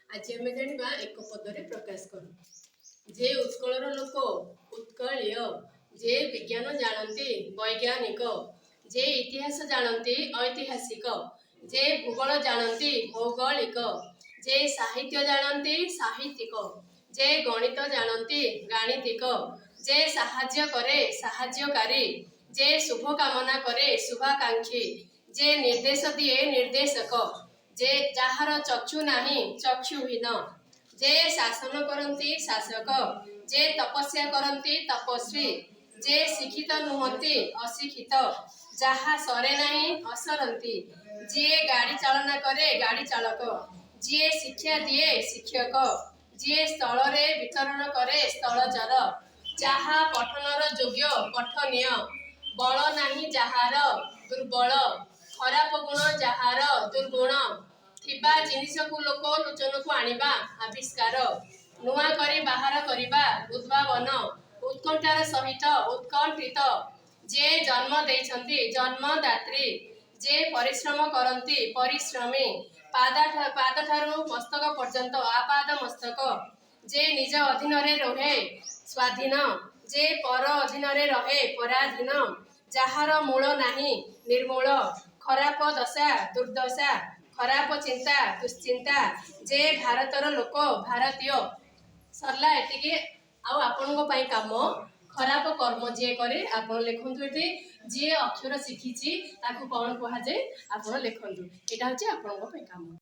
ଆଜି ଆମେ ଜାଣିବା ଏକ ପଦରେ ପ୍ରକାଶ କର। ଯେ ଉତ୍କଳର ଲୋକ, ଉତ୍କଳୀୟ। ଯେ ବିଜ୍ଞାନ ଜାଣନ୍ତି, ବୈଜ୍ଞାନିକ। ଯେ ଇତିହାସ ଜାଣନ୍ତି, ଐତିହାସିକ। ଯେ ଭୂଗୋଳ ଜାଣନ୍ତି, ଭୌଗୋଳିକ। ଯେ ସାହିତ୍ୟ ଜାଣନ୍ତି, ସାହିତ୍ୟିକ। ଯେ ଗଣିତ ଜାଣନ୍ତି, ଗାଣିତିକ। ଯେ ସାହାଯ୍ୟ କରେ, ସାହାଯ୍ୟକାରୀ। ଯେ ଶୁଭ କାମନା କରେ, ଶୁଭାକାଂକ୍ଷୀ। ଯେ ନିର୍ଦ୍ଦେଶ ଦିଏ, ନିର୍ଦ୍ଦେଶକ। ଯେ ଯାହାର ଚକ୍ଷୁ ନାହିଁ, ଚକ୍ଷୁହୀନ। ଯେ ଶାସନ କରନ୍ତି, ଶାସକ। ଯେ ତପସ୍ୟା କରନ୍ତି, ତପସ୍ୱୀ। ଯେ ଶିକ୍ଷିତ ନୁହନ୍ତି, ଅଶିକ୍ଷିତ। ଯାହା ସରେ ନାହିଁ, ଅସରନ୍ତି। ଯିଏ ଗାଡ଼ି ଚାଳନା କରେ, ଗାଡ଼ି ଚାଳକ। ଯିଏ ଶିକ୍ଷା ଦିଏ, ଶିକ୍ଷକ। ଯିଏ ସ୍ଥଳରେ ବିଚରଣ କରେ, ସ୍ଥଳଚର। ଯାହା ପଠନର ଯୋଗ୍ୟ, ପଠନୀୟ। ବଳ ନାହିଁ ଯାହାର, ଦୁର୍ବଳ। ଖରାପ ଗୁଣ ଯାହାର, ଦୁର୍ଗୁଣ। ଥିବା ଜିନିଷକୁ ଲୋକ ଲୋଚନକୁ ଆଣିବା, ଆବିଷ୍କାର। ନୂଆ କରି ବାହାର କରିବା, ଉଦ୍ଭାବନ। ଉତ୍କଣ୍ଠାର ସହିତ, ଉତ୍କଣ୍ଠିତ। ଯେ ଜନ୍ମ ଦେଇଛନ୍ତି, ଜନ୍ମଦାତ୍ରୀ। ଯେ ପରିଶ୍ରମ କରନ୍ତି, ପରିଶ୍ରମୀ। ପାଦଠାରୁ ମସ୍ତକ ପର୍ଯ୍ୟନ୍ତ, ଆପାଦ ମସ୍ତକ। ଯେ ନିଜ ଅଧୀନରେ ରୁହେ, ସ୍ୱାଧୀନ। ଯେ ପର ଅଧୀନରେ ରହେ, ପରାଧୀନ। ଯାହାର ମୂଳ ନାହିଁ, ନିର୍ମୂଳ। ଖରାପ ଦଶା, ଦୁର୍ଦ୍ଦଶା। ଖରାପ ଚିନ୍ତା, ଦୁଶ୍ଚିନ୍ତା। ଯେ ଭାରତର ଲୋକ, ଭାରତୀୟ। ସରିଲା ଏତିକି। ଆଉ ଆପଣଙ୍କ ପାଇଁ କାମ, ଖରାପ କର୍ମ ଯିଏ କରେ, ଆପଣ ଲେଖନ୍ତୁ ଏଠି। ଯିଏ ଅକ୍ଷର ଶିଖିଛି, ତାକୁ କ'ଣ କୁହାଯାଏ, ଆପଣ ଲେଖନ୍ତୁ। ଏଇଟା ହେଉଛି ଆପଣଙ୍କ ପାଇଁ କାମ।